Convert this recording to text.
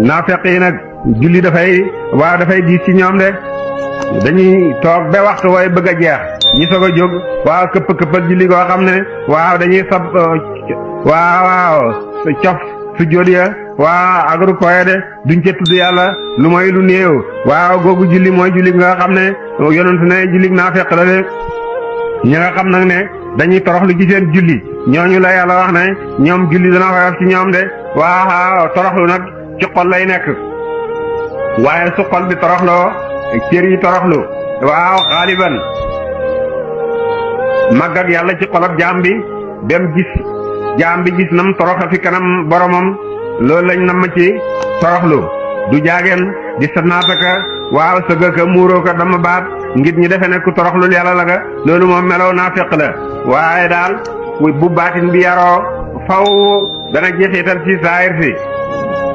naafeq yi nag julli dafay diis ci ñoom de dañuy toog ba waxtu way bëgg a jeex ñi soog a jóg waaw këppal julli goo xam ne waaw dañuy sab waaw cof su jóot ya waaw ak rukkoo de duñ ca tudd yàlla lu mooy lu néew waaw googu julli mooy julli nga xam ne yonent ne julli naafeq la de ñi nga xam nag ne dañuy toroxlu ci seen julli ñooñu la yàlla wax ne ñoom julli dana xoyof ci ñoom de waaw toroxlu nag ci xol lay nekk waaye su xol bi toroxloo cër yi toroxlu waaw xaaliban màgg ak yàlla ci xolab jaam bi dem gis nam toroxa fi kanam boromam loolu lañ nam ci toroxlu du jaageen di sa naataka waaw sëgga ka muuroo ka dama baat ngir ñi defe ne ku toroxlul yàlla la ga loolu moom melow naafeq la waaye daal bu baatin bi yaroo faw dana jeexital ci saayir si